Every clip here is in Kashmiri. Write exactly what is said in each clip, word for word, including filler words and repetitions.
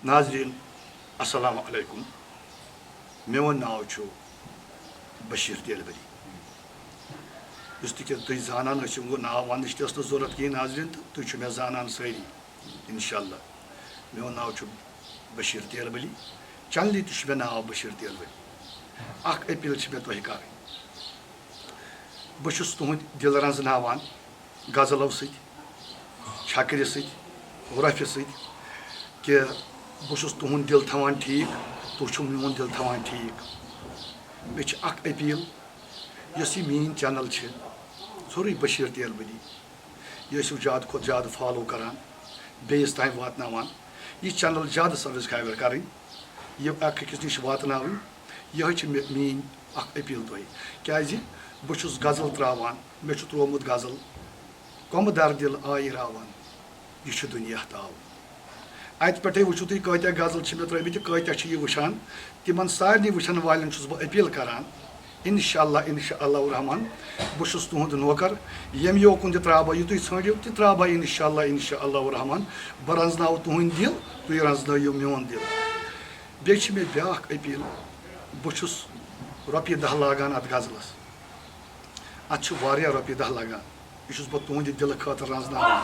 ناظرین، السلام علیکم۔ میون ناو چھُ بشیر تیل بلی۔ یُس تہِ کہِ تُہۍ زانان ٲسِو، گوٚو ناو وننٕچ تہِ ٲس نہٕ ضروٗرت کِہیٖنۍ، ناظرین، تہٕ تُہۍ چھِو مےٚ زانان سٲری، انشاءاللہ۔ میون ناو چھُ بشیر تیل بلی، چنلہِ تہِ چھُ مےٚ ناو بشیر تیل بلی۔ اکھ اپیل چھِ مےٚ تۄہہِ کرٕنۍ۔ بہٕ چھُس تُہُنٛد دِل رنٛزناوان غزلو سۭتۍ، چھکرِ سۭتۍ، رۄپھِ سۭتۍ، کہِ بہٕ چھُس تُہُنٛد دِل تھاوان ٹھیٖک، تُہۍ چھِو میون دِل تھاوان ٹھیٖک۔ مےٚ چھِ اکھ اپیل، یۄس یہِ میٲنۍ چینل چھِ، سورُے بشیر تیل بلی، یہِ ٲسِو زیادٕ کھۄتہٕ زیادٕ فالو کران، بیٚیِس تام واتناوان۔ یہِ چینل زیادٕ سبسکرایبر کرٕنۍ، یہِ اکھ أکِس نِش واتناوٕنۍ۔ یِہوٚے چھِ مےٚ، میٲنۍ اکھ اپیل تۄہہِ، کیازِ بہٕ چھُس غزل تراوان، مےٚ چھُ تروومُت غزل، "کۄمہٕ در دِل آیہِ راوان، یہِ چھُ دُنیا تاوُن۔" اتہِ پٮ۪ٹھے وٕچھِو تُہۍ، کۭتیاہ غزل چھِ مےٚ ترٲومٕتۍ تہٕ کۭتیاہ چھِ یہِ وٕچھان۔ تِمن سارنٕے وٕچھن والٮ۪ن چھُس بہٕ اپیل کران، انشاءاللہ، انشاءاللہ الرحمن، بہٕ چھُس تُہُنٛد نوکر۔ ییٚمہِ یوکُن تہِ ترٛاو بہٕ، یہِ تُہۍ ژھٲنٛڈِو، تہِ ترٛاو بہٕ، انشاءاللہ، انشاءاللہ الرحمن۔ بہٕ رنٛزناوٕ تُہُنٛد دِل، تُہۍ رنٛزنٲیِو میون دِل۔ بیٚیہِ چھِ مےٚ بیٛاکھ اپیل، بہٕ چھُس رۄپیہِ دَہ لاگان اَتھ غزلَس۔ اَتھ چھِ واریاہ رۄپیہِ دَہ لَگان۔ یہِ چھُس بہٕ تُہٕنٛدِ دِلہٕ خٲطرٕ رنٛزناوان۔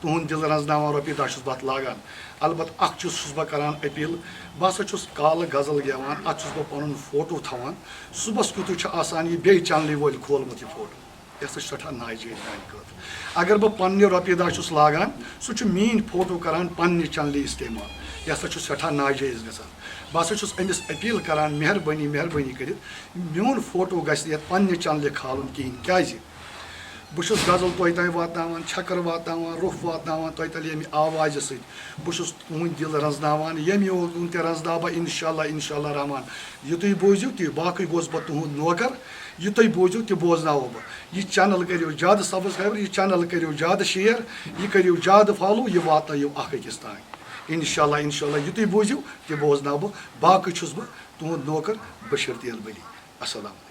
تُہُنٛد دِل رنٛزناوان رۄپیہِ دَہ چھُس بہٕ اَتھ لاگان۔ البتہ اَکھ چیٖز چھُس بہٕ کَران اپیل، بہٕ ہسا چھُس کالہٕ غزل گٮ۪وان، اَتھ چھُس بہٕ پَنُن فوٹو تھاوان۔ صُبحَس کیُتھُے چھُ آسان یہِ بیٚیہِ چنلہِ وٲلۍ کھولمُت یہِ فوٹو۔ یہِ ہسا چھُ سٮ۪ٹھاہ ناجٲیز میانہِ خٲطرٕ۔ اگر بہٕ پننہِ رۄپیہِ دَہ چھُس لاگان، سُہ چھُ میٲنۍ فوٹو کران پننہِ چنلہِ استعمال۔ یہِ ہسا چھُ سٮ۪ٹھاہ ناجٲیز گژھان۔ بہٕ ہسا چھُس أمِس اپیل کران، مہربٲنی، مہربٲنی کٔرِتھ میون فوٹو گژھِ نہٕ یتھ پننہِ چنلہِ کھالُن کِہیٖنۍ۔ کیازِ؟ بہٕ چھُس غزل تۄہہِ تام واتناوان، چھکر واتناوان، روٚف واتناوان تۄہہِ تام ییٚمہِ آوازِ سۭتۍ۔ بہٕ چھُس تُہُنٛد دِل رنٛزناوان، ییٚمہِ یوکُن تہِ رنٛزناو بہٕ، انشاءاللہ، انشاءاللہ الرحمن۔ یہِ تُہۍ بوٗزِو تہِ، باقٕے گوس بہٕ تُہُنٛد نوکر۔ یہِ تُہۍ بوٗزِو تہِ بوزناوو بہٕ۔ یہِ چینل کٔرِو زیادٕ سبسکرایبر، یہِ چینل کٔرِو زیادٕ شیئر، یہِ کٔرِو زیادٕ فالو، یہِ واتنٲیِو اکھ أکِس تام۔ انشاءاللہ، انشاءاللہ، یہِ تُہۍ بوٗزِو تہِ بوزناو بہٕ۔ باقٕے چھُس بہٕ تُہُنٛد نوکر بشیر تیل بلی۔ السلام۔